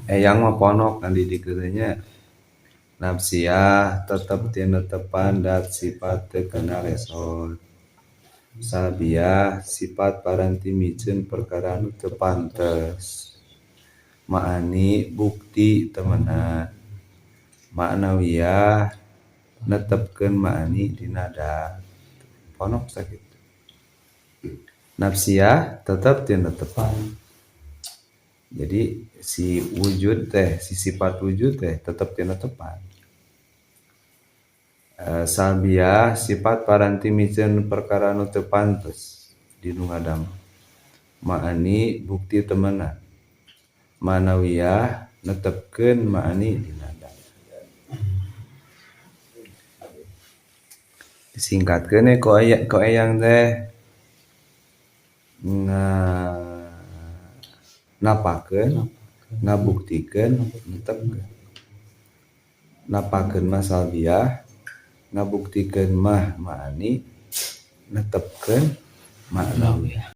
Eyang mah ponok ngadidik nya. Nafsiyah tetep tinetepan dat sifat teu kena lesot. Salbiyah sifat paranti miceun perkara nu teu pantes. Ma'ani bukti temenan. Ma'nawiyah netepkeun ma'ani dina dat. Ponok sakitu. Nafsiyah tetep tinetepan. Jadi si wujud teh, si sifat wujud teh tetep tinetepan. Salbiyah sifat paranti miceun perkara nu teu pantes di nu ngadamel. Ma'ani bukti temenan. Ma'nawiyah netepkeun ma'ani dina dat. Disingkatkeun ku eyang teh napakeun, ngabuktikeun, netepkeun. Napakeun mah salbiyah, ngabuktikeun mah ma'ani, netepkeun ma'nawiyah.